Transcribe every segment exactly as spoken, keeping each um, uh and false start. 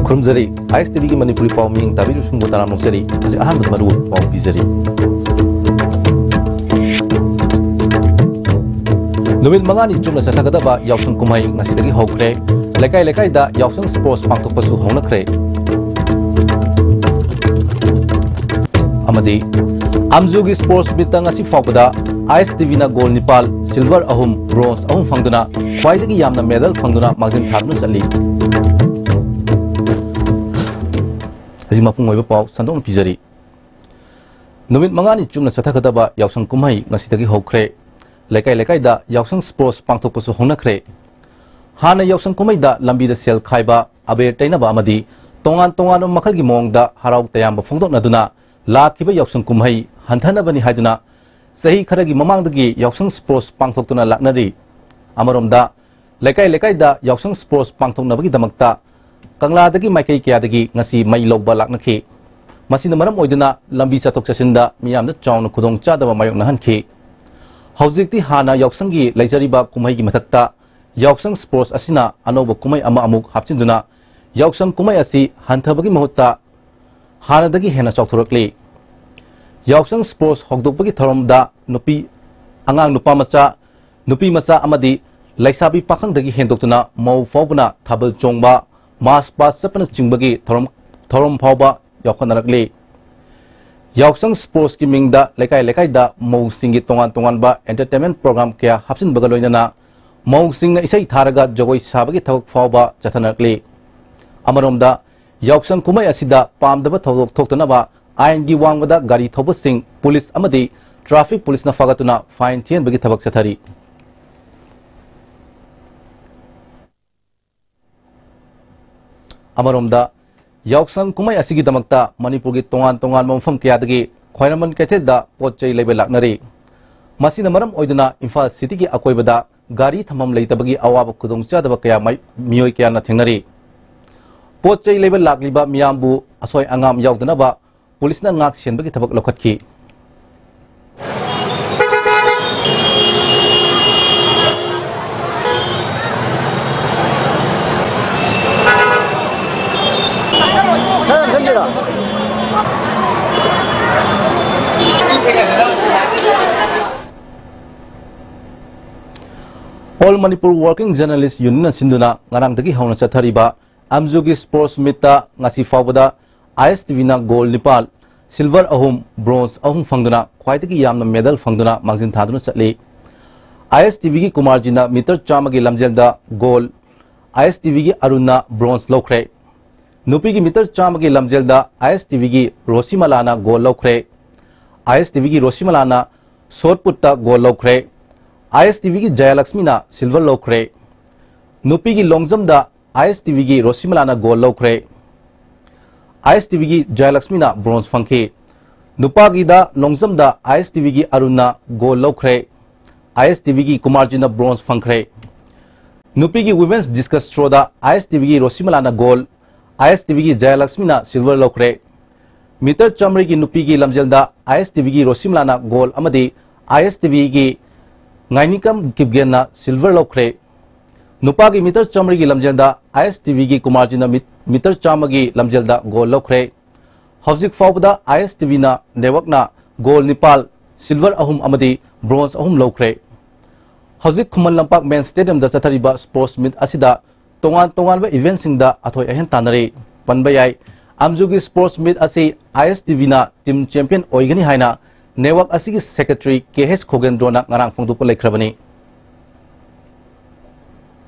ꯈꯨꯔꯨꯝꯖꯔꯤ꯫ ꯑꯥꯏ ꯑꯦꯁ T ꯚꯤꯒꯤ ꯃꯅꯤꯄꯨꯔꯤ ꯄꯥꯎ ꯃꯤꯡ ꯇꯥꯕꯤꯔꯤꯕꯁꯤꯡꯕꯨ ꯇꯔꯥꯝꯅ ꯑꯣꯛꯆꯔꯤ꯫ ꯍꯧꯖꯤꯛ ꯑꯍꯥꯟꯕꯗ ꯃꯔꯨꯑꯣꯏꯕ ꯄꯥꯎ ꯄꯤꯖꯔꯤ꯫ ꯅꯨꯃꯤꯠ ꯃꯉꯥꯅꯤ ꯆꯨꯞꯅ ꯆꯠꯊꯒꯗꯕ ꯌꯥꯎꯁꯪ ꯀꯨꯝꯍꯩ ꯉꯁꯤꯗꯒꯤ ꯍꯧꯈ꯭ꯔꯦ꯫ ꯂꯩꯀꯥꯏ ꯂꯩꯀꯥꯏꯗ ꯌꯥꯎꯁꯪ ꯁ꯭ꯄꯣꯔꯠꯁ ꯄꯥꯡꯊꯣꯛꯄꯁꯨ ꯍꯧꯅꯈ꯭ꯔꯦ꯫ ꯑꯃꯗꯤ ꯑꯝꯖꯨꯒꯤ ꯁ꯭ꯄꯣꯔꯠꯁ ꯃꯤꯠꯇ ꯉꯁꯤ ꯐꯥꯎꯕꯗ ꯑꯥꯏ ꯑꯦꯁ ꯇꯤ ꯚꯤꯅ ꯒꯣꯜ ꯅꯤꯄꯥꯜ, ꯁꯤꯜꯚꯔ ꯑꯍꯨꯝ, ꯕ꯭ꯔꯣꯟꯖ ꯑꯍꯨꯝ ꯐꯪꯗꯨꯅ ꯈ꯭ꯋꯥꯏꯗꯒꯤ ꯌꯥꯝꯅ ꯃꯦꯗꯜ ꯐꯪꯗꯨꯅ ꯃꯥꯡꯖꯤꯜ ꯊꯥꯗꯨꯅ ꯆꯠꯂꯤ꯫ ꯍꯧꯖꯤꯛ ꯃꯄꯨꯡ ꯑꯣꯏꯕ ꯄꯥꯎ ꯁꯟꯗꯣꯛꯅ ꯄꯤꯖꯔꯤ꯫ ꯅꯨꯃꯤꯠ ꯃꯉꯥꯅꯤ ꯆꯨꯞꯅ ꯆꯠꯊꯒꯗꯕ ꯌꯥꯎꯁꯪ ꯀꯨꯝꯍꯩ ꯉꯁꯤꯗꯒꯤ ꯍꯧꯈ꯭ꯔꯦ꯫ ꯂꯩꯀꯥꯏ ꯂꯩꯀꯥꯏꯗ ꯌꯥꯎꯁꯪ ꯁ꯭ꯄꯣꯔꯠꯁ ꯄꯥꯡꯊꯣꯛꯄꯁꯨ ꯍꯧꯅꯈ꯭ꯔꯦ꯫ ꯍꯥꯟꯅ ꯌꯥꯎꯁꯪ ꯀꯨꯝꯍꯩꯗ ꯂꯝꯕꯤꯗ ꯁꯦꯜ ꯈꯥꯏꯕ, ꯑꯕꯦꯔ ꯇꯩꯅꯕ ꯑꯃꯗꯤ ꯇꯣꯉꯥꯟ ꯇꯣꯉꯥꯟꯕ ꯃꯈꯜꯒꯤ ꯃꯑꯣꯡꯗ ꯍꯔꯥꯎ ꯇꯌꯥꯝꯕ ꯐꯣꯡꯗꯣꯛꯅꯗꯨꯅ ꯂꯥꯛꯈꯤꯕ ꯌꯥꯎꯁꯪ ꯀꯨꯝꯍꯩ ꯍꯟꯊꯅꯕꯅꯤ ꯍꯥꯏꯗꯨꯅ ꯆꯍꯤ ꯈꯔꯒꯤ ꯃꯃꯥꯡꯗꯒꯤ ꯌꯥꯎꯁꯪ ꯁ꯭ꯄꯣꯔꯠꯁ ꯄꯥꯡꯊꯣꯛꯇꯨꯅ ꯂꯥꯛꯅꯔꯤ꯫ ꯑꯃꯔꯣꯝꯗ, ꯂꯩꯀꯥꯏ ꯂꯩꯀꯥꯏꯗ ꯌꯥꯎꯁꯪ ꯁ꯭ꯄꯣꯔꯠꯁ ꯄꯥꯡꯊꯣꯛꯅꯕꯒꯤꯗꯃꯛꯇ ꯀꯪꯂꯥꯗꯒꯤ ꯃꯥꯏꯀꯩ ꯀꯌꯥꯗꯒꯤ ꯉꯁꯤ ꯃꯩ ꯂꯧꯕ ꯂꯥꯛꯅꯈꯤ꯫ ꯃꯁꯤꯅ ꯃꯔꯝ ꯑꯣꯏꯗꯨꯅ ꯂꯝꯕꯤ ꯆꯠꯊꯣꯛ ꯆꯠꯁꯤꯟꯗ ꯃꯤꯌꯥꯝꯗ ꯆꯥꯎꯅ ꯈꯨꯗꯣꯡꯆꯥꯗꯕ ꯃꯥꯌꯣꯛꯅꯍꯟꯈꯤ꯫ ꯍꯧꯖꯤꯛꯇꯤ ꯍꯥꯟꯅ ꯌꯥꯎꯁꯪꯒꯤ ꯂꯩꯖꯔꯤꯕ ꯀꯨꯝꯍꯩꯒꯤ ꯃꯊꯛꯇ ꯌꯥꯎꯁꯪ ꯁ꯭ꯄꯣꯔꯠꯁ ꯑꯁꯤꯅ ꯑꯅꯧꯕ ꯀꯨꯝꯍꯩ ꯑꯃ ꯑꯃꯨꯛ ꯍꯥꯞꯆꯤꯟꯗꯨꯅ ꯌꯥꯎꯁꯪ ꯀꯨꯝꯍꯩ ꯑꯁꯤ ꯍꯟꯊꯕꯒꯤ ꯃꯍꯨꯠꯇ ꯍꯥꯟꯅꯗꯒꯤ ꯍꯦꯟꯅ ꯆꯥꯎꯊꯣꯔꯛꯂꯤ꯫ ꯌꯥꯎꯁꯪ ꯁ꯭ꯄꯣꯔꯠꯁ ꯍꯧꯗꯣꯛꯄꯒꯤ ꯊꯧꯔꯝꯗ ꯅꯨꯄꯤ, ꯑꯉꯥꯡ ꯅꯨꯄꯥ ꯃꯆꯥ, ꯅꯨꯄꯤ ꯃꯆꯥ ꯑꯃꯗꯤ ꯂꯩꯁꯥꯕꯤ ꯄꯥꯈꯪꯗꯒꯤ ꯍꯦꯟꯗꯣꯛꯇꯨꯅ ꯃꯧ ꯐꯥꯎꯕꯅ ꯊꯥꯕꯜ ꯆꯣꯡꯕ, ꯃꯥꯔꯆ ꯄꯥꯁ ꯆꯠꯄꯅꯆꯤꯡꯕꯒꯤ ꯊꯧꯔꯝ, ꯊꯧꯔꯝ ꯐꯥꯎꯕ ꯌꯥꯎꯈꯠꯅꯔꯛꯂꯤ꯫ ꯌꯥꯎꯁꯪ ꯁ꯭ꯄꯣꯔꯠꯁꯀꯤ ꯃꯤꯡꯗ ꯂꯩꯀꯥꯏ ꯂꯩꯀꯥꯏꯗ ꯃꯧꯁꯤꯡꯒꯤ ꯇꯣꯉꯥꯟ ꯇꯣꯉꯥꯟꯕ ꯑꯦꯟꯇꯔꯇꯦꯟꯃꯦꯟ ꯄ꯭ꯔꯣꯒ꯭ꯔꯥꯝ ꯀꯌꯥ ꯍꯥꯞꯆꯤꯟꯕꯒ ꯂꯣꯏꯅꯅ ꯃꯧꯁꯤꯡꯅ ꯏꯁꯩ ꯊꯥꯔꯒ ꯖꯒꯣꯏ ꯁꯥꯕꯒꯤ ꯊꯕꯛ ꯐꯥꯎꯕ ꯆꯠꯊꯅꯔꯛꯂꯤ꯫ ꯑꯃꯔꯣꯝꯗ, ꯌꯥꯎꯁꯪ ꯀꯨꯝꯍꯩ ꯑꯁꯤꯗ ꯄꯥꯝꯗꯕ ꯊꯧꯗꯣꯛ ꯊꯣꯛꯇꯅꯕ ꯑꯥꯏꯟꯒꯤ ꯋꯥꯡꯃꯗ ꯒꯥꯔꯤ ꯊꯧꯕꯁꯤꯡ ꯄꯨꯂꯤꯁ ꯑꯃꯗꯤ ꯇ꯭ꯔꯥꯐꯤꯛ ꯄꯨꯂꯤꯁꯅ ꯐꯥꯒꯠꯇꯨꯅ ꯐꯥꯏꯟ ꯊꯤꯍꯟꯕꯒꯤ ꯊꯕꯛ ꯆꯠꯊꯔꯤ꯫ ꯑꯃꯔꯣꯝꯗ, ꯌꯥꯎꯁꯪ ꯀꯨꯝꯍꯩ ꯑꯁꯤꯒꯤꯗꯃꯛꯇ ꯃꯅꯤꯄꯨꯔꯒꯤ ꯇꯣꯉꯥꯟ ꯇꯣꯉꯥꯟꯕ ꯃꯐꯝ ꯀꯌꯥꯗꯒꯤ ꯈ꯭ꯋꯥꯏꯔꯝꯕꯟ ꯀꯩꯊꯦꯜꯗ ꯄꯣꯠ ꯆꯩ ꯂꯩꯕ ꯂꯥꯛꯅꯔꯤ꯫ ꯃꯁꯤꯅ ꯃꯔꯝ ꯑꯣꯏꯗꯨꯅ ꯏꯝꯐꯥꯜ ꯁꯤꯇꯤꯒꯤ ꯑꯀꯣꯏꯕꯗ ꯒꯥꯔꯤ ꯊꯝꯐꯝ ꯂꯩꯇꯕꯒꯤ ꯑꯋꯥꯕ ꯈꯨꯗꯣꯡꯆꯥꯗꯕ ꯀꯌꯥ ꯃꯥꯏ-, ꯃꯤꯑꯣꯏ ꯀꯌꯥꯅ ꯊꯦꯡꯅꯔꯤ꯫ ꯄꯣꯠ ꯆꯩ ꯂꯩꯕ ꯂꯥꯛꯂꯤꯕ ꯃꯤꯌꯥꯝꯕꯨ ꯑꯁꯣꯏ ꯑꯉꯥꯝ ꯌꯥꯎꯗꯅꯕ ꯄꯨꯂꯤꯁꯅ ꯉꯥꯛ ꯁꯦꯟꯕꯒꯤ ꯊꯕꯛ ꯂꯧꯈꯠꯈꯤ꯫ Manipur Working Journalist Unionꯅ ꯁꯤꯟꯗꯨꯅ ꯉꯔꯥꯡꯗꯒꯤ ꯍꯧꯅ ꯆꯠꯊꯔꯤꯕ ꯑꯝꯖꯨꯒꯤ Sports Meetꯇ ꯉꯁꯤ ꯐꯥꯎꯕꯗ ISTVꯅ gold ꯅꯤꯄꯥꯜ, silver ꯑꯍꯨꯝ, bronze ꯑꯍꯨꯝ ꯐꯪꯗꯨꯅ ꯈ꯭ꯋꯥꯏꯗꯒꯤ ꯌꯥꯝꯅ medal ꯐꯪꯗꯨꯅ ꯃꯥꯡꯖꯤꯟ ꯊꯥꯗꯨꯅ ꯆꯠꯂꯤ꯫ ISTVꯒꯤ ꯀꯨꯃꯥꯔꯖꯤꯅ meter ꯆꯥꯝꯃꯒꯤ ꯂꯝꯖꯦꯜꯗ gold, ISTVꯒꯤ ꯑꯔꯨꯟꯅ bronze ꯂꯧꯈ꯭ꯔꯦ꯫ ꯅꯨꯄꯤꯒꯤ meter ꯆꯥꯝꯃꯒꯤ ꯂꯝꯖꯦꯜꯗ ISTVꯒꯤ ꯔꯣꯁꯤꯃꯂꯥꯅ gold ꯂꯧꯈ꯭ꯔꯦ꯫ ISTVꯒꯤ ꯔꯣꯁꯤꯃꯂꯥꯅ shot putꯇ gold ꯂꯧꯈ꯭ꯔꯦ꯫ ISTVꯒꯤ ꯖꯌꯂꯛꯁꯃꯤꯅ silver ꯂꯧꯈ꯭ꯔꯦ꯫ ꯅꯨꯄꯤꯒꯤ long jumpꯗ ISTVꯒꯤ ꯔꯣꯁꯤꯃꯂꯥꯅ gold ꯂꯧꯈ꯭ꯔꯦ꯫ ISTVꯒꯤ ꯖꯌꯂꯛꯁꯃꯤꯅ bronze ꯐꯪꯈꯤ꯫ ꯅꯨꯄꯥꯒꯤꯗ long jumpꯗ ISTVꯒꯤ ꯑꯔꯨꯟꯅ gold ꯂꯧꯈ꯭ꯔꯦ꯫ ISTVꯒꯤ ꯀꯨꯃꯥꯔꯖꯤꯅ bronze ꯐꯪꯈ꯭ꯔꯦ꯫ ꯅꯨꯄꯤꯒꯤ women's discus throwꯗ ISTVꯒꯤ ꯔꯣꯁꯤꯃꯂꯥꯅ gold, ISTVꯒꯤ ꯖꯌꯂꯛꯁꯃꯤꯅ silver ꯂꯧꯈ꯭ꯔꯦ꯫ Meter ꯆꯥꯝꯃꯔꯤꯒꯤ ꯅꯨꯄꯤꯒꯤ ꯂꯝꯖꯦꯜꯗ ISTVꯒꯤ ꯔꯣꯁꯤꯃꯂꯥꯅ gold ꯑꯃꯗꯤ ISTVꯒꯤ ꯉꯥꯏꯅꯤꯀꯝ ꯀꯤꯞꯒꯦꯟꯅ silver ꯂꯧꯈ꯭ꯔꯦ꯫ ꯅꯨꯄꯥꯒꯤ meter ꯆꯥꯝꯃꯔꯤꯒꯤ ꯂꯝꯖꯦꯜꯗ ISTVꯒꯤ ꯀꯨꯃꯥꯔꯖꯤꯅ ꯃꯤ-, meter ꯆꯥꯝꯃꯒꯤ ꯂꯝꯖꯦꯜꯗ gold ꯂꯧꯈ꯭ꯔꯦ꯫ ꯍꯧꯖꯤꯛ ꯐꯥꯎꯕꯗ ISTVꯅ networkꯅ gold ꯅꯤꯄꯥꯜ, silver ꯑꯍꯨꯝ ꯑꯃꯗꯤ bronze ꯑꯍꯨꯝ ꯂꯧꯈ꯭ꯔꯦ꯫ ꯍꯧꯖꯤꯛ ꯈꯨꯃꯟ ꯂꯝꯄꯥꯛ main stadiumꯗ ꯆꯠꯊꯔꯤꯕ Sports Meet ꯑꯁꯤꯗ ꯇꯣꯉꯥꯟ ꯇꯣꯉꯥꯟꯕ eventꯁꯤꯡꯗ ꯑꯊꯣꯏ ꯑꯍꯦꯟ ꯇꯥꯟꯅꯔꯤ꯫ ꯄꯟꯕ ꯌꯥꯏ, ꯑꯝꯖꯨꯒꯤ Sports Meet ꯑꯁꯤ ISTVꯅ team champion ꯑꯣꯏꯒꯅꯤ ꯍꯥꯏꯅ network ꯑꯁꯤꯒꯤ secretary ꯀꯦ ꯑꯦꯁ ꯈꯣꯒꯦꯟꯗ꯭ꯔꯣꯅ ꯉꯔꯥꯡ ꯐꯣꯡꯗꯣꯛꯄ ꯂꯩꯈ꯭ꯔꯕꯅꯤ꯫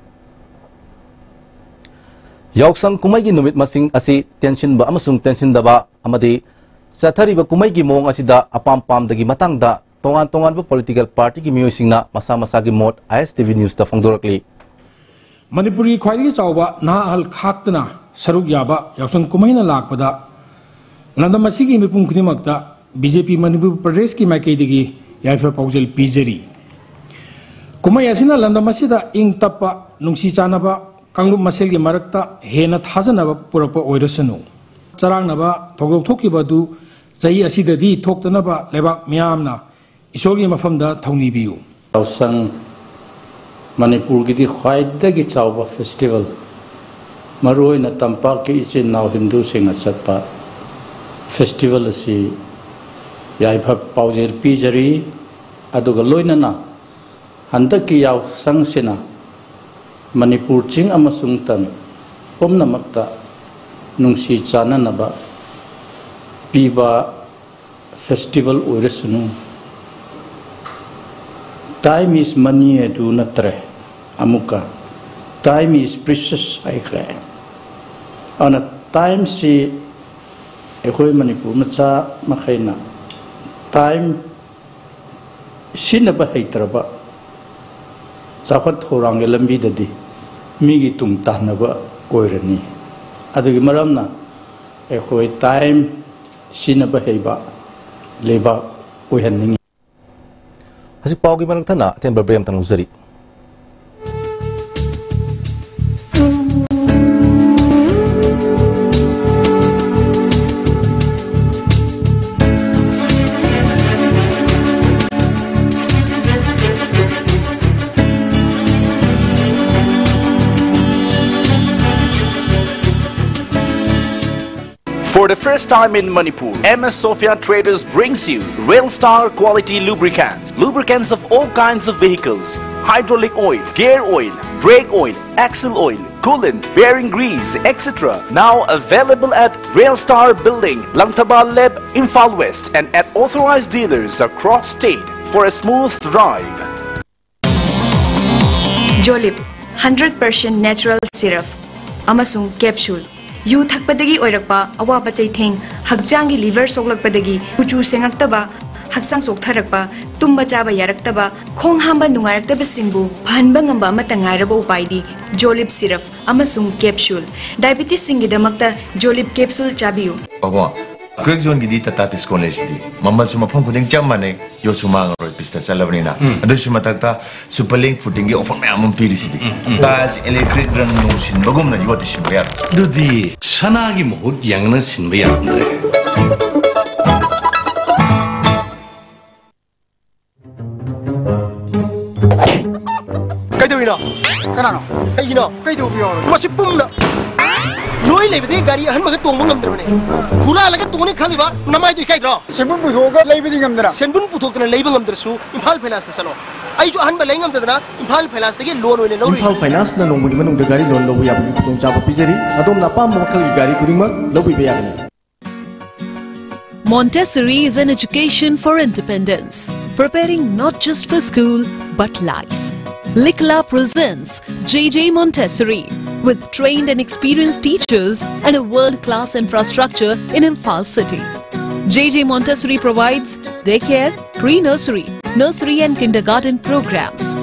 ꯌꯥꯎꯁꯪ ꯀꯨꯝꯍꯩꯒꯤ ꯅꯨꯃꯤꯠ ꯃꯁꯤꯡ ꯑꯁꯤ ꯇꯦꯟꯁꯤꯟꯕ ꯑꯃꯁꯨꯡ ꯇꯦꯟꯁꯤꯟꯗꯕ ꯑꯃꯗꯤ ꯆꯠꯊꯔꯤꯕ ꯀꯨꯝꯍꯩꯒꯤ ꯃꯑꯣꯡ ꯑꯁꯤꯗ ꯑꯄꯥꯝ ꯄꯥꯝꯗꯒꯤ ꯃꯇꯥꯡꯗ ꯇꯣꯉꯥꯟ ꯇꯣꯉꯥꯟꯕ political partyꯒꯤ ꯃꯤꯑꯣꯏꯁꯤꯡꯅ ꯃꯁꯥ ꯃꯁꯥꯒꯤ ꯃꯣꯠ ISTV Newsꯇ ꯐꯣꯡꯗꯣꯔꯛꯂꯤ꯫ ꯃꯅꯤꯄꯨꯔꯒꯤ ꯈ꯭ꯋꯥꯏꯗꯒꯤ ꯆꯥꯎꯕ ꯅꯍꯥ ꯑꯍꯜ ꯈꯥꯛꯇꯅ ꯁꯔꯨꯛ ꯌꯥꯕ ꯌꯥꯎꯁꯪ ꯀꯨꯝꯍꯩꯅ ꯂꯥꯛꯄꯗ ꯂꯝꯗꯝ ꯑꯁꯤꯒꯤ ꯃꯤꯄꯨꯝ ꯈꯨꯗꯤꯡꯃꯛꯇ BJP ꯃꯅꯤꯄꯨꯔ ꯄ꯭ꯔꯗꯦꯁꯀꯤ ꯃꯥꯏꯀꯩꯗꯒꯤ ꯌꯥꯏꯐ ꯄꯥꯎꯖꯦꯜ ꯄꯤꯖꯔꯤ꯫ ꯀꯨꯝꯍꯩ ꯑꯁꯤꯅ ꯂꯝꯗꯝ ꯑꯁꯤꯗ ꯏꯪ ꯇꯞꯄ, ꯅꯨꯡꯁꯤ ꯆꯥꯟꯅꯕ, ꯀꯥꯡꯂꯨꯞ ꯃꯁꯦꯜꯒꯤ ꯃꯔꯛꯇ ꯍꯦꯟꯅ ꯊꯥꯖꯅꯕ ꯄꯨꯔꯛꯄ ꯑꯣꯏꯔꯁꯅꯨ꯫ ꯆꯔꯥꯡꯅꯕ ꯊꯧꯗꯣꯛ ꯊꯣꯛꯈꯤꯕ ꯑꯗꯨ ꯆꯍꯤ ꯑꯁꯤꯗꯗꯤ ꯊꯣꯛꯇꯅꯕ ꯂꯩꯕꯥꯛ ꯃꯤꯌꯥꯝꯅ ꯏꯁꯣꯔꯒꯤ ꯃꯐꯝꯗ ꯊꯧꯅꯤꯕꯤꯌꯨ꯫ ꯌꯥꯎꯁꯪ, ꯃꯅꯤꯄꯨꯔꯒꯤꯗꯤ ꯈ꯭ꯋꯥꯏꯗꯒꯤ ꯆꯥꯎꯕ festival, ꯃꯔꯨꯑꯣꯏꯅ ꯇꯝꯄꯥꯛꯀꯤ ꯏꯆꯤꯟ ꯏꯅꯥꯎ ꯍꯤꯟꯗꯨꯁꯤꯡꯅ ꯆꯠꯄ festival ꯑꯁꯤ ꯌꯥꯏꯐ ꯄꯥꯎꯖꯦꯜ ꯄꯤꯖꯔꯤ꯫ ꯑꯗꯨꯒ ꯂꯣꯏꯅꯅ ꯍꯟꯗꯛꯀꯤ ꯌꯥꯎꯁꯪꯁꯤꯅ ꯃꯅꯤꯄꯨꯔ ꯆꯤꯡ ꯑꯃꯁꯨꯡ ꯇꯝ ꯄꯨꯝꯅꯃꯛꯇ ꯅꯨꯡꯁꯤ ꯆꯥꯟꯅꯅꯕ ꯄꯤꯕ festival ꯑꯣꯏꯔꯁꯅꯨ꯫ Time is money ꯑꯗꯨ ꯅꯠꯇ꯭ꯔꯦ꯫ ꯑꯃꯨꯛꯀ time is precious ꯍꯥꯏꯈ꯭ꯔꯦ꯫ ꯑꯗꯨꯅ timeꯁꯤ ꯑꯩꯈꯣꯏ ꯃꯅꯤꯄꯨꯔ ꯃꯆꯥ ꯃꯈꯩꯅ time ꯁꯤꯖꯤꯟꯅꯕ ꯍꯩꯇ꯭ꯔꯕ, ꯆꯥꯎꯈꯠ ꯊꯧꯔꯥꯡꯒꯤ ꯂꯝꯕꯤꯗꯗꯤ ꯃꯤꯒꯤ ꯇꯨꯡ ꯇꯥꯟꯅꯕ ꯑꯣꯏꯔꯅꯤ꯫ ꯑꯗꯨꯒꯤ ꯃꯔꯝꯅ ꯑꯩꯈꯣꯏ time ꯁꯤꯖꯤꯟꯅꯕ ꯍꯩꯕ ꯂꯩꯕꯥꯛ ꯑꯣꯏꯍꯟꯅꯤꯡꯏ꯫ ꯍꯧꯖꯤꯛ ꯄꯥꯎꯒꯤ ꯃꯔꯛ ꯊꯠꯅ ꯑꯇꯦꯟꯕ break ꯑꯃꯇꯪ ꯂꯧꯖꯔꯤ꯫ For the first time in Manipur, M S Sophia Traders brings you Rail Star quality lubricants. Lubricants of all kinds of vehicles, hydraulic oil, gear oil, brake oil, axle oil, coolant, bearing grease, et cetera. Now available at Rail Star Building, Langthaba Lab, Imphal West, and at authorized dealers across state for a smooth drive. Jolib, hundred percent natural syrup ꯑꯃꯁꯨꯡ capsule꯫ U ꯊꯛꯄꯗꯒꯤ ꯑꯣꯏꯔꯛꯄ ꯑꯋꯥꯕ ꯆꯩꯊꯦꯡ, ꯍꯛꯆꯥꯡꯒꯤ liver ꯁꯣꯛꯂꯛꯄꯗꯒꯤ ꯀꯨꯆꯨ ꯁꯦꯡꯉꯛꯇꯕ, ꯍꯛꯆꯥꯡ ꯆꯣꯛꯊꯔꯛꯄ, ꯇꯨꯝꯕ ꯆꯥꯕ ꯌꯥꯔꯛꯇꯕ, ꯈꯣꯡ ꯍꯥꯝꯕ ꯅꯨꯡꯉꯥꯏꯔꯛꯇꯕꯁꯤꯡꯕꯨ ꯐꯍꯟꯕ ꯉꯝꯕ ꯑꯃꯠꯇ ꯉꯥꯏꯔꯕ ꯎꯄꯥꯏꯗꯤ Jolib syrup ꯑꯃꯁꯨꯡ capsule꯫ Diabetesꯁꯤꯡꯒꯤꯗꯃꯛꯇ Jolib capsule ꯆꯥꯕꯤꯌꯨ꯫ ꯄꯥꯕꯨꯡ, crack zoneꯒꯤꯗꯤ Tata Tiscon ꯂꯩꯁꯤꯗꯤ꯫ ꯃꯃꯜꯁꯨ ꯃꯐꯝ ꯈꯨꯗꯤꯡ ꯆꯞ ꯃꯥꯟꯅꯩ, ꯌꯣꯠꯁꯨ ꯃꯥꯡꯉꯔꯣꯏ, ꯄꯤꯁꯇ ꯆꯠꯂꯕꯅꯤꯅ꯫ ꯎꯝ꯫ ꯑꯗꯨꯏꯁꯨ ꯃꯊꯛꯇ Superlink Fittingꯒꯤ offer ꯃꯌꯥꯝ ꯑꯃ ꯄꯤꯔꯤꯁꯤꯗꯤ꯫ ꯎꯝ, ꯎꯝ꯫ Taj Electric ꯔꯪ ꯅꯨꯡ ꯁꯤꯟꯕꯒꯨꯝꯅ ꯌꯣꯠꯇꯤ ꯁꯤꯟꯕ ꯌꯥꯔꯣꯏ꯫ ꯑꯗꯨꯗꯤ ꯁꯅꯥꯒꯤ ꯃꯍꯨꯠ ꯌꯥꯡꯅ ꯁꯤꯟꯕ ꯌꯥꯔꯝꯗ꯭ꯔꯦ꯫ ꯀꯩꯗꯧꯔꯤꯅꯣ? ꯀꯅꯥꯅꯣ? ꯀꯩꯒꯤꯅꯣ? ꯀꯩꯗꯧꯕ ꯌꯥꯎꯔꯒꯦ? ꯃꯁꯤ ꯄꯨꯝꯅ ꯂꯣꯏ ꯂꯩꯕꯗꯒꯤ ꯒꯥꯔꯤ ꯑꯍꯟꯕꯒ ꯇꯣꯡꯕ ꯉꯝꯗ꯭ꯔꯕꯅꯦ꯫ ꯍꯨꯔꯥꯜꯂꯒ ꯇꯣꯡꯅꯤ ꯈꯜꯂꯤꯕ ꯅꯃꯥꯏꯗꯣ ꯏꯀꯥꯏꯗ꯭ꯔꯣ? ꯁꯦꯟꯕꯨꯟ ꯄꯨꯊꯣꯛꯑꯒ ꯂꯩꯕꯗꯤ ꯉꯝꯗꯅ꯫ ꯁꯦꯟꯕꯨꯟ ꯄꯨꯊꯣꯛꯇꯅ ꯂꯩꯕ ꯉꯝꯗ꯭ꯔꯁꯨ ꯏꯝꯐꯥꯜ ꯐꯥꯏꯅꯥꯟꯁꯇ ꯆꯠꯂꯣ꯫ ꯑꯩꯁꯨ ꯑꯍꯟꯕ ꯂꯩ ꯉꯝꯗꯗꯅ ꯏꯝꯐꯥꯜ ꯐꯥꯏꯅꯥꯟꯁꯇꯒꯤ ꯂꯣꯟ ꯑꯣꯏꯅ ꯂꯧꯔꯨꯏ꯫ ꯏꯝꯐꯥꯜ ꯐꯥꯏꯅꯥꯟꯁꯅ ꯅꯣꯡꯃꯒꯤ ꯃꯅꯨꯡꯗ ꯒꯥꯔꯤ ꯂꯣꯟ ꯂꯧꯕ ꯌꯥꯕꯒꯤ ꯈꯨꯗꯣꯡꯆꯥꯕ ꯄꯤꯖꯔꯤ꯫ ꯑꯗꯣꯝꯅ ꯑꯄꯥꯝꯕ ꯃꯈꯜꯒꯤ ꯒꯥꯔꯤ ꯈꯨꯗꯤꯡꯃꯛ ꯂꯧꯕꯤꯕ ꯌꯥꯒꯅꯤ꯫ Montessori is an education for independence, preparing not just for school but life. Likla presents J J Montessori, with trained and experienced teachers and a world-class infrastructure in Imphal city. J J Montessori provides daycare, pre-nursery, nursery and kindergarten programs.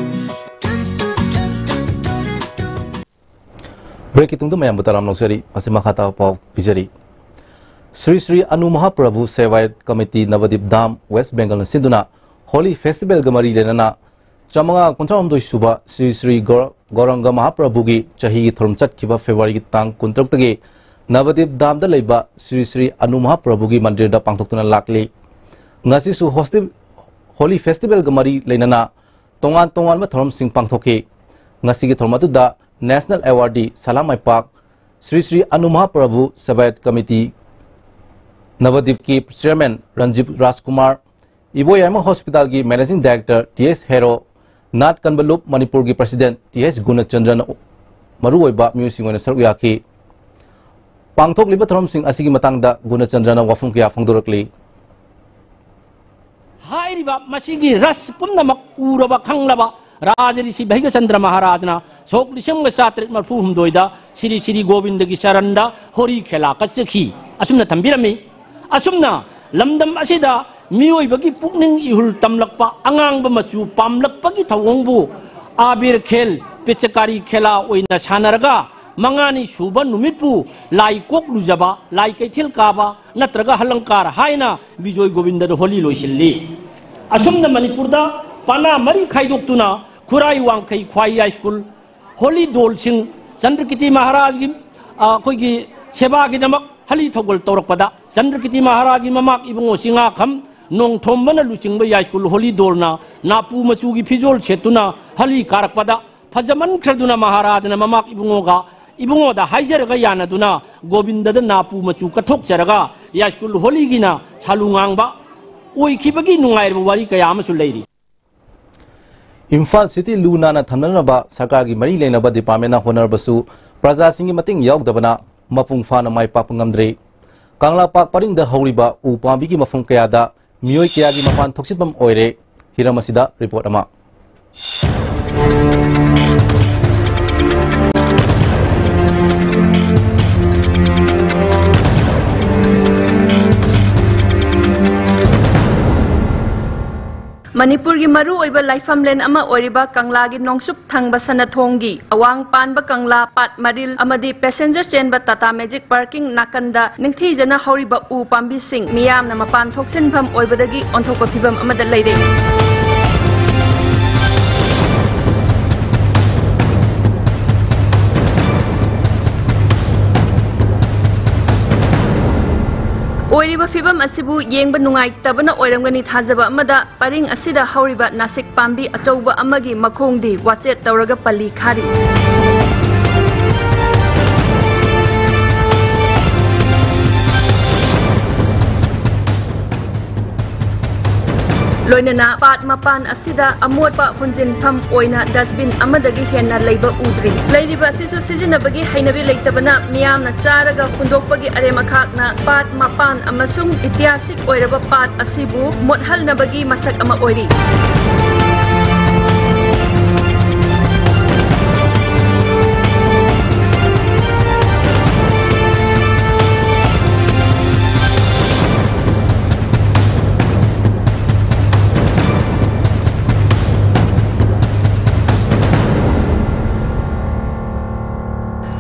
Break ꯀꯤ ꯇꯨꯡꯗ ꯃꯌꯥꯝꯕꯨ ꯇꯔꯥꯝ ꯅꯣꯛꯆꯔꯤ꯫ ꯃꯁꯤ ꯃꯈꯥ ꯇꯥꯕ ꯄꯥꯎ ꯄꯤꯖꯔꯤ꯫ ꯁ꯭ꯔꯤ ꯁ꯭ꯔꯤ ꯑꯅꯨ ꯃꯍꯥꯄ꯭ꯔꯚꯨ ꯁꯦꯋꯥꯌꯠ committee Nabadwip Dham, west ꯕꯦꯡꯒꯜꯅ ꯁꯤꯟꯗꯨꯅ ꯍꯣꯂꯤ ꯐꯦꯁꯇꯤꯚꯦꯜꯒ ꯃꯔꯤ ꯂꯩꯅꯅ ꯆꯥꯃꯉꯥ ꯀꯨꯟꯊ꯭ꯔꯥ ꯍꯨꯝꯗꯣꯏ ꯁꯨꯕ ꯁ꯭ꯔꯤ ꯁ꯭ꯔꯤ ꯒꯧꯔ-, ꯒꯧꯔꯪꯒ ꯃꯍꯥꯄ꯭ꯔꯚꯨꯒꯤ ꯆꯍꯤꯒꯤ ꯊꯧꯔꯝ ꯆꯠꯈꯤꯕ ꯐꯦꯕ꯭ꯔꯨꯋꯥꯔꯤꯒꯤ ꯇꯥꯡ ꯀꯨꯟꯇꯔꯨꯛꯇꯒꯤ ꯅꯕꯗꯤꯞ ꯗꯥꯝꯗ ꯂꯩꯕ ꯁ꯭ꯔꯤ ꯁ꯭ꯔꯤ ꯑꯅꯨ ꯃꯍꯥꯄ꯭ꯔꯚꯨꯒꯤ ꯃꯟꯗꯤꯔꯗ ꯄꯥꯡꯊꯣꯛꯇꯨꯅ ꯂꯥꯛꯂꯤ꯫ ꯉꯁꯤꯁꯨ ꯍꯣꯁꯇꯤꯞ-, ꯍꯣꯂꯤ ꯐꯦꯁꯇꯤꯚꯦꯜꯒ ꯃꯔꯤ ꯂꯩꯅꯅ ꯇꯣꯉꯥꯟ ꯇꯣꯉꯥꯟꯕ ꯊꯧꯔꯝꯁꯤꯡ ꯄꯥꯡꯊꯣꯛꯈꯤ꯫ ꯉꯁꯤꯒꯤ ꯊꯧꯔꯝ ꯑꯗꯨꯗ ꯅꯦꯁꯅꯦꯜ ꯑꯦꯋꯥꯔꯗꯤ ꯁꯂꯥꯝ ꯃꯥꯏꯄꯥꯛ ꯁ꯭ꯔꯤ ꯁ꯭ꯔꯤ ꯑꯅꯨ ꯃꯍꯥꯄ꯭ꯔꯚꯨ ꯁꯦꯕꯥꯌꯠ ꯀꯃꯤꯇꯤ ꯅꯕꯗꯤꯞꯀꯤ ꯆꯤꯌꯔꯃꯦꯟ ꯔꯟꯖꯤꯕ ꯔꯥꯖꯀꯨꯃꯥꯔ, ꯏꯕꯣꯌꯥꯏꯃ ꯍꯣꯁꯄꯤꯇꯥꯜꯒꯤ ꯃꯦꯅꯦꯖꯤꯡ ꯗꯥꯏꯔꯦꯛꯇꯔ ꯇꯤ ꯑꯦꯁ ꯍꯦꯔꯣ, ꯅꯥꯠ ꯀꯟꯕ ꯂꯨꯞ ꯃꯅꯤꯄꯨꯔꯒꯤ ꯄ꯭ꯔꯁꯤꯗꯦꯟꯠ ꯇꯤ ꯑꯦꯁ ꯒꯨꯅꯆꯟꯗ꯭ꯔꯅ ꯃꯔꯨꯑꯣꯏꯕ ꯃꯤꯑꯣꯏꯁꯤꯡ ꯑꯣꯏꯅ ꯁꯔꯨꯛ ꯌꯥꯈꯤ꯫ ꯄꯥꯡꯊꯣꯛꯂꯤꯕ ꯊꯧꯔꯝꯁꯤꯡ ꯑꯁꯤꯒꯤ ꯃꯇꯥꯡꯗ ꯒꯨꯅꯆꯟꯗ꯭ꯔꯅ ꯋꯥꯐꯝ ꯀꯌꯥ ꯐꯣꯡꯗꯣꯔꯛꯂꯤ꯫ ꯍꯥꯏꯔꯤꯕ ꯃꯁꯤꯒꯤ ꯔꯁ ꯄꯨꯝꯅꯃꯛ ꯎꯔꯕ ꯈꯪꯂꯕ ꯔꯥꯖ ꯔꯤꯁꯤ ꯚꯩꯒꯆꯟꯗ꯭ꯔ ꯃꯍꯥꯔꯥꯖꯅ ꯁꯣꯛ ꯂꯤꯁꯤꯡ ꯑꯃꯒ ꯆꯥꯇꯔꯦꯠ ꯃꯔꯤꯐꯨ ꯍꯨꯝꯗꯣꯏꯗ ꯁ꯭ꯔꯤ ꯁ꯭ꯔꯤ ꯒꯣꯕꯤꯟꯗꯒꯤ ꯆꯔꯟꯗ ꯍꯣꯔꯤ ꯈꯦꯂꯥ ꯀꯠꯆꯈꯤ꯫ ꯑꯁꯨꯝꯅ ꯊꯝꯕꯤꯔꯝꯃꯤ꯫ ꯑꯁꯨꯝꯅ ꯂꯝꯗꯝ ꯑꯁꯤꯗ ꯃꯤꯑꯣꯏꯕꯒꯤ ꯄꯨꯛꯅꯤꯡ ꯏꯍꯨꯜ ꯇꯝꯂꯛꯄ ꯑꯉꯥꯡꯕ ꯃꯆꯨ ꯄꯥꯝꯂꯛꯄꯒꯤ ꯊꯧꯑꯣꯡꯕꯨ ꯑꯥꯕꯤꯔ ꯈꯦꯜ, ꯄꯤꯆꯀꯥꯔꯤ ꯈꯦꯂꯥ ꯑꯣꯏꯅ ꯁꯥꯟꯅꯔꯒ ꯃꯉꯥꯅꯤ ꯁꯨꯕ ꯅꯨꯃꯤꯠꯄꯨ ꯂꯥꯏ ꯀꯣꯛ ꯂꯨꯖꯕ, ꯂꯥꯏ ꯀꯩꯊꯦꯜ ꯀꯥꯕ ꯅꯠꯇ꯭ꯔꯒ ꯍꯂꯪꯀꯥꯔ ꯍꯥꯏꯅ ꯕꯤꯖꯣꯏ ꯒꯣꯕꯤꯟꯗꯗ ꯍꯣꯂꯤ ꯂꯣꯏꯁꯤꯜꯂꯤ꯫ ꯑꯁꯨꯝꯅ ꯃꯅꯤꯄꯨꯔꯗ ꯄꯥꯅꯥ ꯃꯔꯤ ꯈꯥꯏꯗꯣꯛꯇꯨꯅ ꯈꯨꯔꯥꯏ ꯋꯥꯡꯈꯩ ꯈ꯭ꯋꯥꯏ ꯌꯥꯏꯁ꯭ꯀꯨꯜ ꯍꯣꯂꯤ ꯗꯣꯜꯁꯤꯡ ꯆꯟꯗ꯭ꯔꯀꯤꯇꯤ ꯃꯍꯥꯔꯥꯖꯒꯤ, ꯑ, ꯑꯩꯈꯣꯏꯒꯤ ꯁꯦꯕꯥꯒꯤꯗꯃꯛ ꯍꯂꯤ ꯊꯧꯒꯜ ꯇꯧꯔꯛꯄꯗ ꯆꯟꯗ꯭ꯔꯀꯤꯇꯤ ꯃꯍꯥꯔꯥꯖꯒꯤ ꯃꯃꯥꯛ ꯏꯕꯨꯡꯉꯣ ꯆꯤꯡꯉꯥꯈꯝ ꯅꯣꯡꯊꯣꯝꯕꯅ ꯂꯨꯆꯤꯡꯕ ꯌꯥꯏꯁ꯭ꯀꯨꯜ ꯍꯣꯂꯤ ꯗꯣꯜꯅ ꯅꯥꯄꯨ ꯃꯆꯨꯒꯤ ꯐꯤꯖꯣꯜ ꯁꯦꯠꯇꯨꯅ ꯍꯂꯤ ꯀꯥꯔꯛꯄꯗ ꯐꯖꯃꯟꯈ꯭ꯔꯗꯨꯅ ꯃꯍꯥꯔꯥꯖꯅ ꯃꯃꯥꯛ ꯏꯕꯨꯡꯉꯣꯒ ꯏꯕꯨꯡꯉꯣꯗ ꯍꯥꯏꯖꯔꯒ ꯌꯥꯅꯗꯨꯅ ꯒꯣꯕꯤꯟꯗꯗ ꯅꯥꯄꯨ ꯃꯆꯨ ꯀꯠꯊꯣꯛꯆꯔꯒ ꯌꯥꯏꯁ꯭ꯀꯨꯜ ꯍꯣꯂꯤꯒꯤꯅ ꯁꯥꯂꯨ ꯉꯥꯡꯕ ꯑꯣꯏꯈꯤꯕꯒꯤ ꯅꯨꯡꯉꯥꯏꯔꯕ ꯋꯥꯔꯤ ꯀꯌꯥ ꯑꯃꯁꯨ ꯂꯩꯔꯤ꯫ ꯏꯝꯐꯥꯜ ꯁꯤꯇꯤ ꯂꯨ ꯅꯥꯟꯅ ꯊꯝꯅꯅꯕ ꯁꯔꯀꯥꯔꯒꯤ ꯃꯔꯤ ꯂꯩꯅꯕ ꯗꯤꯄꯥꯔꯠꯃꯦꯟꯅ ꯍꯣꯠꯅꯔꯕꯁꯨ ꯄ꯭ꯔꯖꯥꯁꯤꯡꯒꯤ ꯃꯇꯦꯡ ꯌꯥꯎꯗꯕꯅ ꯃꯄꯨꯡ ꯐꯥꯅ ꯃꯥꯏ ꯄꯥꯛꯄ ꯉꯝꯗ꯭ꯔꯦ꯫ ꯀꯪꯂꯥ ꯄꯥꯔꯛ ꯄꯔꯤꯡꯗ ꯍꯧꯔꯤꯕ ꯎ ꯄꯥꯝꯕꯤꯒꯤ ꯃꯐꯝ ꯀꯌꯥꯗ ꯃꯤꯑꯣꯏ ꯀꯌꯥꯒꯤ ꯃꯄꯥꯟ ꯊꯣꯛꯆꯤꯟꯐꯝ ꯑꯣꯏꯔꯦ꯫ ꯍꯤꯔꯝ ꯑꯁꯤꯗ ꯔꯤꯄꯣꯔꯠ ꯑꯃ꯫ ꯃꯅꯤꯄꯨꯔꯒꯤ ꯃꯔꯨꯑꯣꯏꯕ ꯂꯥꯏꯐꯝꯂꯦꯟ ꯑꯃ ꯑꯣꯏꯔꯤꯕ ꯀꯪꯂꯥꯒꯤ ꯅꯣꯡꯆꯨꯞ ꯊꯪꯕ ꯁꯅꯊꯣꯡꯒꯤ ꯑꯋꯥꯡ ꯄꯥꯟꯕ ꯀꯪꯂꯥ ꯄꯥꯠ ꯃꯔꯤꯜ ꯑꯃꯗꯤ ꯄꯦꯁꯦꯟꯖꯔ ꯆꯦꯟꯕ ꯇꯥꯇꯥ ꯃꯦꯖꯤꯛ ꯄꯥꯔꯀꯤꯡ ꯅꯥꯀꯟꯗ ꯅꯤꯡꯊꯤꯖꯅ ꯍꯧꯔꯤꯕ ꯎ ꯄꯥꯝꯕꯤꯁꯤꯡ ꯃꯤꯌꯥꯝꯅ ꯃꯄꯥꯟ ꯊꯣꯛꯁꯤꯟꯐꯝ ꯑꯣꯏꯕꯗꯒꯤ ꯑꯣꯟꯊꯣꯛꯄ ꯐꯤꯕꯝ ꯑꯃꯗ ꯂꯩꯔꯦ꯫ ꯑꯣꯏꯔꯤꯕ ꯐꯤꯕꯝ ꯑꯁꯤꯕꯨ ꯌꯦꯡꯕ ꯅꯨꯡꯉꯥꯏꯇꯕꯅ ꯑꯣꯏꯔꯝꯒꯅꯤ ꯊꯥꯖꯕ ꯑꯃꯗ ꯄꯔꯤꯡ ꯑꯁꯤꯗ ꯍꯧꯔꯤꯕ ꯅꯥꯁꯤꯛ ꯄꯥꯝꯕꯤ ꯑꯆꯧꯕ ꯑꯃꯒꯤ ꯃꯈꯣꯡꯗꯤ ꯋꯥꯆꯦꯠ ꯇꯧꯔꯒ ꯄꯜꯂꯤ ꯈꯥꯔꯤ꯫ ꯂꯣꯏꯅꯅ ꯄꯥꯠ ꯃꯄꯥꯟ ꯑꯁꯤꯗ ꯑꯃꯣꯠꯄ ꯍꯨꯟꯖꯤꯟꯐꯝ ꯑꯣꯏꯅ ꯗꯁꯕꯤꯟ ꯑꯃꯗꯒꯤ ꯍꯦꯟꯅ ꯂꯩꯕ ꯎꯗ꯭ꯔꯤ꯫ ꯂꯩꯔꯤꯕ ꯑꯁꯤꯁꯨ ꯁꯤꯖꯤꯟꯅꯕꯒꯤ ꯍꯩꯅꯕꯤ ꯂꯩꯇꯕꯅ ꯃꯤꯌꯥꯝꯅ ꯆꯥꯔꯒ ꯍꯨꯟꯗꯣꯛꯄꯒꯤ ꯑꯔꯦꯝ ꯑꯈꯥꯛꯅ ꯄꯥꯠ ꯃꯄꯥꯟ ꯑꯃꯁꯨꯡ ꯏꯇꯤꯍꯥꯁꯤꯛ ꯑꯣꯏꯔꯕ ꯄꯥꯠ ꯑꯁꯤꯕꯨ ꯃꯣꯠꯍꯜꯅꯕꯒꯤ ꯃꯁꯛ ꯑꯃ ꯑꯣꯏꯔꯤ꯫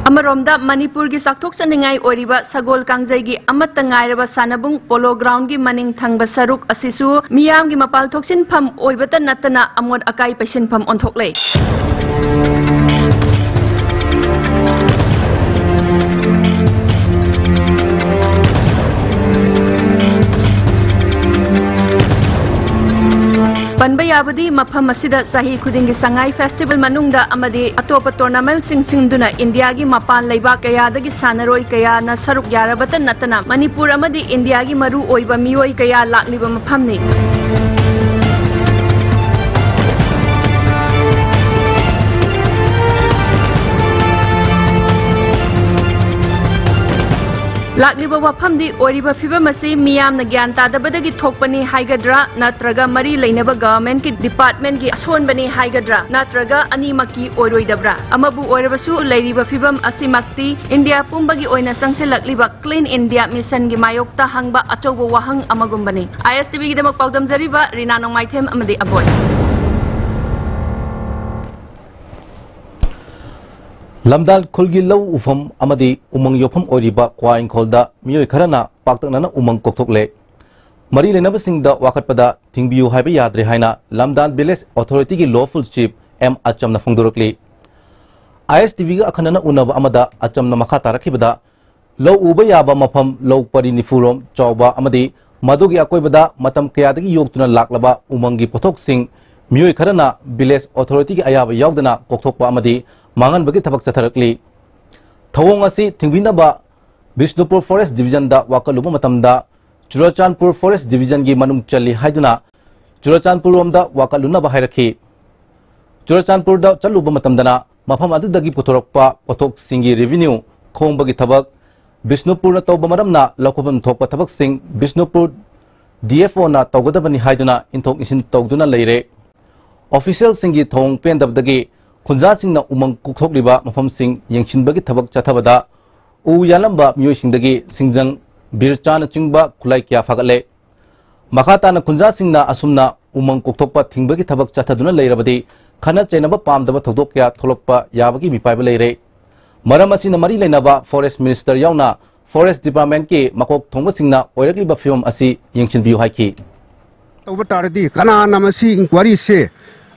ꯑꯃꯔꯣꯝꯗ ꯃꯅꯤꯄꯨꯔꯒꯤ ꯆꯥꯎꯊꯣꯛꯆꯅꯤꯡꯉꯥꯏ ꯑꯣꯏꯔꯤꯕ ꯁꯒꯣꯜ ꯀꯥꯡꯖꯩꯒꯤ ꯑꯃꯠꯇ ꯉꯥꯏꯔꯕ ꯁꯥꯟꯅꯕꯨꯡ ꯄꯣꯂꯣ ꯒ꯭ꯔꯥꯎꯟꯒꯤ ꯃꯅꯤꯡ ꯊꯪꯕ ꯁꯔꯨꯛ ꯑꯁꯤꯁꯨ ꯃꯤꯌꯥꯝꯒꯤ ꯃꯄꯥꯜ ꯊꯣꯛꯁꯤꯟꯐꯝ ꯑꯣꯏꯕꯇ ꯅꯠꯇꯅ ꯑꯃꯣꯠ ꯑꯀꯥꯏ ꯄꯩꯁꯤꯟꯐꯝ ꯑꯣꯟꯊꯣꯛꯂꯦ꯫ ꯄꯟꯕ ꯌꯥꯕꯗꯤ, ꯃꯐꯝ ꯑꯁꯤꯗ ꯆꯍꯤ ꯈꯨꯗꯤꯡꯒꯤ ꯁꯉꯥꯏ ꯐꯦꯁꯇꯤꯚꯦꯜ ꯃꯅꯨꯡꯗ ꯑꯃꯗꯤ ꯑꯇꯣꯞꯄ ꯇꯣꯔꯅꯥꯃꯦꯟꯠꯁꯤꯡ ꯁꯤꯟꯗꯨꯅ ꯏꯟꯗꯤꯌꯥꯒꯤ ꯃꯄꯥꯟ ꯂꯩꯕꯥꯛ ꯀꯌꯥꯗꯒꯤ ꯁꯥꯟꯅꯔꯣꯏ ꯀꯌꯥꯅ ꯁꯔꯨꯛ ꯌꯥꯔꯕꯇ ꯅꯠꯇꯅ ꯃꯅꯤꯄꯨꯔ ꯑꯃꯗꯤ ꯏꯟꯗꯤꯌꯥꯒꯤ ꯃꯔꯨ ꯑꯣꯏꯕ ꯃꯤꯑꯣꯏ ꯀꯌꯥ ꯂꯥꯛꯂꯤꯕ ꯃꯐꯝꯅꯤ꯫ ꯂꯥꯛꯂꯤꯕ ꯋꯥꯐꯝꯗꯤ ꯑꯣꯏꯔꯤꯕ ꯐꯤꯕꯝ ꯑꯁꯤ ꯃꯤꯌꯥꯝꯅ ꯒ꯭ꯌꯥꯟ ꯇꯥꯗꯕꯗꯒꯤ ꯊꯣꯛꯄꯅꯤ ꯍꯥꯏꯒꯗ꯭ꯔꯥ, ꯅꯠꯇ꯭ꯔꯒ ꯃꯔꯤ ꯂꯩꯅꯕ ꯒꯚꯔꯟꯃꯦꯟꯠꯀꯤ ꯗꯤꯄꯥꯔꯠꯃꯦꯟꯠꯀꯤ ꯑꯁꯣꯟꯕꯅꯤ ꯍꯥꯏꯒꯗ꯭ꯔꯥ, ꯅꯠꯇ꯭ꯔꯒ ꯑꯅꯤꯃꯛꯀꯤ ꯑꯣꯏꯔꯣꯏꯗꯕ꯭ꯔꯥ? ꯑꯃꯕꯨ ꯑꯣꯏꯔꯕꯁꯨ, ꯂꯩꯔꯤꯕ ꯐꯤꯕꯝ ꯑꯁꯤꯃꯛꯇꯤ ꯏꯟꯗꯤꯌꯥ ꯄꯨꯝꯕꯒꯤ ꯑꯣꯏꯅ ꯆꯪꯁꯤꯜꯂꯛꯂꯤꯕ ꯀ꯭ꯂꯤꯟ ꯏꯟꯗꯤꯌꯥ ꯃꯤꯁꯟꯒꯤ ꯃꯥꯌꯣꯛꯇ ꯍꯪꯕ ꯑꯆꯧꯕ ꯋꯥꯍꯪ ꯑꯃꯒꯨꯝꯕꯅꯤ꯫ ꯑꯥꯏ ꯑꯦꯁ ꯇꯤ ꯚꯤꯒꯤꯗꯃꯛ ꯄꯥꯎꯗꯝꯖꯔꯤꯕ ꯔꯤꯅꯥ ꯅꯣꯡꯃꯥꯏꯊꯦꯝ ꯑꯃꯗꯤ ꯑꯕꯣꯏ꯫ ꯂꯝꯗꯥꯜ ꯈꯨꯜꯒꯤ ꯂꯧ ꯎꯐꯝ ꯑꯃꯗꯤ ꯎꯃꯪ ꯌꯣꯛꯐꯝ ꯑꯣꯏꯔꯤꯕ ꯀ꯭ꯋꯥ ꯏꯪꯈꯣꯜꯗ ꯃꯤꯑꯣꯏ ꯈꯔꯅ ꯄꯥꯛꯇꯛꯅꯅ ꯎꯃꯪ ꯀꯣꯛꯊꯣꯛꯂꯦ꯫ ꯃꯔꯤ ꯂꯩꯅꯕꯁꯤꯡꯗ ꯋꯥꯀꯠꯄꯗ ꯊꯤꯡꯕꯤꯌꯨ ꯍꯥꯏꯕ ꯌꯥꯗ꯭ꯔꯦ ꯍꯥꯏꯅ ꯂꯝꯗꯥꯜ ꯚꯤꯂꯦꯖ ꯑꯣꯊꯣꯔꯤꯇꯤꯒꯤ ꯂꯣꯐꯨꯜ ꯆꯤꯐ ꯑꯦꯝ ꯑꯆꯝꯅ ꯐꯣꯡꯗꯣꯔꯛꯂꯤ꯫ ꯑꯥꯏ ꯑꯦꯁ ꯇꯤ ꯚꯤꯒ ꯑꯈꯟꯅꯅ ꯎꯅꯕ ꯑꯃꯗ ꯑꯆꯝꯅ ꯃꯈꯥ ꯇꯥꯔꯛꯈꯤꯕꯗ, ꯂꯧ ꯎꯕ ꯌꯥꯕ ꯃꯐꯝ ꯂꯧ ꯄꯔꯤ ꯅꯤꯐꯨ ꯔꯣꯝ ꯆꯥꯎꯕ ꯑꯃꯗꯤ ꯃꯗꯨꯒꯤ ꯑꯀꯣꯏꯕꯗ ꯃꯇꯝ ꯀꯌꯥꯗꯒꯤ ꯌꯣꯛꯇꯨꯅ ꯂꯥꯛꯂꯕ ꯎꯃꯪꯒꯤ ꯄꯣꯠꯊꯣꯛꯁꯤꯡ ꯃꯤꯑꯣꯏ ꯈꯔꯅ ꯚꯤꯂꯦꯖ ꯑꯣꯊꯣꯔꯤꯇꯤꯒꯤ ꯑꯌꯥꯕ ꯌꯥꯎꯗꯅ ꯀꯣꯛꯊꯣꯛꯄ ꯑꯃꯗꯤ ꯃꯥꯡꯍꯟꯕꯒꯤ ꯊꯕꯛ ꯆꯠꯊꯔꯛꯂꯤ꯫ ꯊꯧꯑꯣꯡ ꯑꯁꯤ ꯊꯤꯡꯕꯤꯅꯕ ꯕꯤꯁꯅꯨꯄꯨꯔ ꯐꯣꯔꯦꯁ ꯗꯤꯚꯤꯖꯟꯗ ꯋꯥꯀꯠꯂꯨꯕ ꯃꯇꯝꯗ, ꯆꯨꯔꯆꯥꯟꯄꯨꯔ ꯐꯣꯔꯦꯁ ꯗꯤꯚꯤꯖꯟꯒꯤ ꯃꯅꯨꯡ ꯆꯜꯂꯤ ꯍꯥꯏꯗꯨꯅ ꯆꯨꯔꯆꯥꯟꯄꯨꯔ ꯔꯣꯝꯗ ꯋꯥꯀꯠꯂꯨꯅꯕ ꯍꯥꯏꯔꯛꯈꯤ꯫ ꯆꯨꯔꯆꯥꯟꯄꯨꯔꯗ ꯆꯠꯂꯨꯕ ꯃꯇꯝꯗꯅ ꯃꯐꯝ ꯑꯗꯨꯗꯒꯤ ꯄꯨꯊꯣꯔꯛꯄ ꯄꯣꯠꯊꯣꯛꯁꯤꯡꯒꯤ ꯔꯦꯚꯤꯅ꯭ꯌꯨ ꯈꯣꯝꯕꯒꯤ ꯊꯕꯛ ꯕꯤꯁꯅꯨꯄꯨꯔꯅ ꯇꯧꯕ ꯃꯔꯝꯅ ꯂꯧꯈꯠꯐꯝ ꯊꯣꯛꯄ ꯊꯕꯛꯁꯤꯡ ꯕꯤꯁꯅꯨꯄꯨꯔ ꯗꯤ ꯑꯦꯐ ꯑꯣꯅ ꯇꯧꯒꯗꯕꯅꯤ ꯍꯥꯏꯗꯨꯅ ꯏꯟꯊꯣꯛ ꯏꯟꯁꯤꯟ ꯇꯧꯗꯨꯅ ꯂꯩꯔꯦ꯫ ꯑꯣꯐꯤꯁꯤꯌꯦꯜꯁꯤꯡꯒꯤ ꯊꯧꯑꯣꯡ ꯄꯦꯟꯗꯕꯗꯒꯤ ꯈꯨꯟꯖꯥꯁꯤꯡꯅ ꯎꯃꯪ ꯀꯣꯛꯊꯣꯛꯂꯤꯕ ꯃꯐꯝꯁꯤꯡ ꯌꯦꯡꯁꯤꯟꯕꯒꯤ ꯊꯕꯛ ꯆꯠꯊꯕꯗ ꯎ ꯌꯥꯜꯂꯝꯕ ꯃꯤꯑꯣꯏꯁꯤꯡꯗꯒꯤ ꯁꯤꯡꯖꯪ, ꯕꯤꯔꯆꯥꯅꯆꯤꯡꯕ ꯈꯨꯠꯂꯥꯏ ꯀꯌꯥ ꯐꯥꯒꯠꯂꯦ꯫ ꯃꯈꯥ ꯇꯥꯅ ꯈꯨꯟꯖꯥꯁꯤꯡꯅ ꯑꯁꯨꯝꯅ ꯎꯃꯪ ꯀꯣꯛꯊꯣꯛꯄ ꯊꯤꯡꯕꯒꯤ ꯊꯕꯛ ꯆꯠꯊꯗꯨꯅ ꯂꯩꯔꯕꯗꯤ ꯈꯠꯅ ꯆꯩꯅꯕ ꯄꯥꯝꯗꯕ ꯊꯧꯗꯣꯛ ꯀꯌꯥ ꯊꯣꯛꯂꯛꯄ ꯌꯥꯕꯒꯤ ꯃꯤꯄꯥꯏꯕ ꯂꯩꯔꯦ꯫ ꯃꯔꯝ ꯑꯁꯤꯅ ꯃꯔꯤ ꯂꯩꯅꯕ ꯐꯣꯔꯦꯁ ꯃꯤꯅꯤꯁꯇꯔ ꯌꯥꯎꯅ ꯐꯣꯔꯦꯁ ꯗꯤꯄꯥꯔꯠꯃꯦꯟꯠꯀꯤ ꯃꯀꯣꯛ ꯊꯣꯡꯕꯁꯤꯡꯅ ꯑꯣꯏꯔꯛꯂꯤꯕ ꯐꯤꯕꯝ ꯑꯁꯤ ꯌꯦꯡꯁꯤꯟꯕꯤꯌꯨ ꯍꯥꯏꯈꯤ꯫ ꯇꯧꯕ ꯇꯥꯔꯗꯤ ꯀꯅꯥꯅ ꯃꯁꯤ ꯏꯟꯀ꯭ꯋꯥꯏꯔꯤꯁꯦ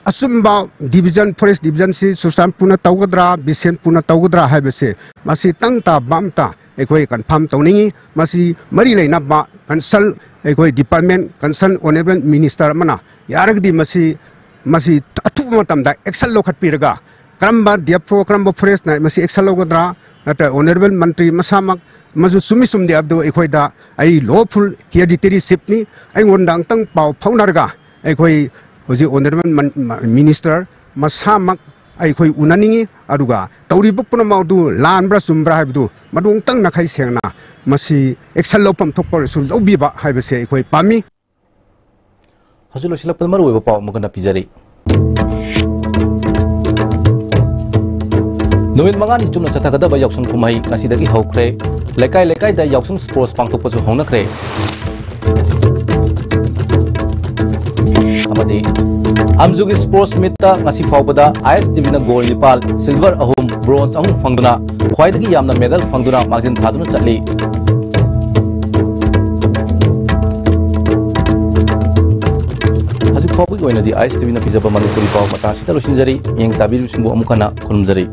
ꯑꯆꯨꯝꯕ ꯗꯤꯚꯤꯖꯟ, ꯐꯣꯔꯦꯁ ꯗꯤꯚꯤꯖꯟꯁꯤ ꯆꯨꯔꯆꯥꯟꯄꯨꯔꯅ ꯇꯧꯒꯗ꯭ꯔꯥ, ꯕꯤꯁꯦꯟꯄꯨꯔꯅ ꯇꯧꯒꯗ꯭ꯔꯥ ꯍꯥꯏꯕꯁꯦ ꯃꯁꯤ ꯇꯪ ꯇꯥꯕ ꯑꯝꯇ ꯑꯩꯈꯣꯏ ꯀꯟꯐꯥꯔꯝ ꯇꯧꯅꯤꯡꯉꯤ꯫ ꯃꯁꯤ ꯃꯔꯤ ꯂꯩꯅꯕ ꯀꯟꯁꯜ, ꯑꯩꯈꯣꯏ ꯗꯤꯄꯥꯔꯠꯃꯦꯟꯠ ꯀꯟꯁꯜ ꯑꯣꯅꯔꯦꯕꯜ ꯃꯤꯅꯤꯁꯇꯔ ꯑꯃꯅ ꯌꯥꯔꯒꯗꯤ ꯃꯁꯤ, ꯃꯁꯤ ꯑꯊꯨꯕ ꯃꯇꯝꯗ ꯑꯦꯛꯁꯟ ꯂꯧꯈꯠꯄꯤꯔꯒ ꯀꯔꯝꯕ ꯗꯤ ꯑꯦꯐ ꯑꯣ, ꯀꯔꯝꯕ ꯐꯣꯔꯦꯁꯅ ꯃꯁꯤ ꯑꯦꯛꯁꯟ ꯂꯧꯒꯗ꯭ꯔꯥ, ꯅꯠꯇ꯭ꯔꯒ ꯑꯣꯅꯔꯦꯕꯜ ꯃꯟꯇ꯭ꯔꯤ ꯃꯁꯥꯃꯛ ꯃꯁꯨ ꯆꯨꯝꯃꯤ ꯆꯨꯝꯗꯦ ꯍꯥꯏꯕꯗꯨ ꯑꯩꯈꯣꯏꯗ, ꯑꯩ ꯂꯣꯐꯨꯜ ꯍꯦꯔꯤꯗꯤꯇꯦꯔꯤ ꯆꯤꯐꯅꯤ, ꯑꯩꯉꯣꯟꯗ ꯑꯃꯨꯛꯇꯪ ꯄꯥꯎ ꯐꯥꯎꯅꯔꯒ ꯑꯩꯈꯣꯏ ꯍꯧꯖꯤꯛ ꯑꯣꯅꯔꯦꯕꯜ ꯃꯟ-, ꯃ-, ꯃꯤꯅꯤꯁꯇꯔ ꯃꯁꯥꯃꯛ ꯑꯩꯈꯣꯏ ꯎꯅꯅꯤꯡꯏ꯫ ꯑꯗꯨꯒ ꯇꯧꯔꯤꯕ ꯄꯨꯝꯅꯃꯛ ꯑꯗꯨ ꯂꯥꯟꯕ꯭ꯔꯥ ꯆꯨꯝꯕ꯭ꯔꯥ ꯍꯥꯏꯕꯗꯨ ꯃꯗꯨ ꯑꯃꯨꯛꯇꯪ ꯅꯥꯈꯩ ꯁꯦꯡꯅ ꯃꯁꯤ action ꯂꯧꯐꯝ ꯊꯣꯛꯄ ꯑꯣꯏꯔꯁꯨ ꯂꯧꯕꯤꯕ ꯍꯥꯏꯕꯁꯦ ꯑꯩꯈꯣꯏ ꯄꯥꯝꯃꯤ꯫ ꯍꯧꯖꯤꯛ ꯂꯣꯏꯁꯤꯜꯂꯛꯄꯗ ꯃꯔꯨꯑꯣꯏꯕ ꯄꯥꯎ ꯑꯃꯨꯛ ꯍꯟꯅ ꯄꯤꯖꯔꯤ꯫ ꯅꯨꯃꯤꯠ ꯃꯉꯥꯅꯤ ꯆꯨꯞꯅ ꯆꯠꯊꯒꯗꯕ ꯌꯥꯎꯁꯪ ꯀꯨꯝꯍꯩ ꯉꯁꯤꯗꯒꯤ ꯍꯧꯈ꯭ꯔꯦ꯫ ꯂꯩꯀꯥꯏ ꯂꯩꯀꯥꯏꯗ ꯌꯥꯎꯁꯪ sports ꯄꯥꯡꯊꯣꯛꯄꯁꯨ ꯍꯧꯅꯈ꯭ꯔꯦ꯫ ꯑꯃꯗꯤ ꯑꯝꯖꯨꯒꯤ sports meetꯇ ꯉꯁꯤ ꯐꯥꯎꯕꯗ ISTVꯅ gold ꯅꯤꯄꯥꯜ, silver ꯑꯍꯨꯝ, bronze ꯑꯍꯨꯝ ꯐꯪꯗꯨꯅ ꯈ꯭ꯋꯥꯏꯗꯒꯤ ꯌꯥꯝꯅ medal ꯐꯪꯗꯨꯅ ꯃꯥꯡꯖꯤꯜ ꯊꯥꯗꯨꯅ ꯆꯠꯂꯤ꯫ ꯍꯧꯖꯤꯛ ꯐꯥꯎꯕꯒꯤ ꯑꯣꯏꯅꯗꯤ ISTVꯅ ꯄꯤꯖꯕ ꯃꯅꯤꯄꯨꯔꯤ ꯄꯥꯎ ꯃꯇꯥꯡ ꯑꯁꯤꯗ ꯂꯣꯏꯁꯤꯟꯖꯔꯤ꯫ ꯃꯤꯠꯌꯦꯡ ꯇꯥꯕꯤꯔꯤꯕꯁꯤꯡꯕꯨ ꯑꯃꯨꯛ ꯍꯟꯅ ꯈꯨꯔꯨꯝꯖꯔꯤ꯫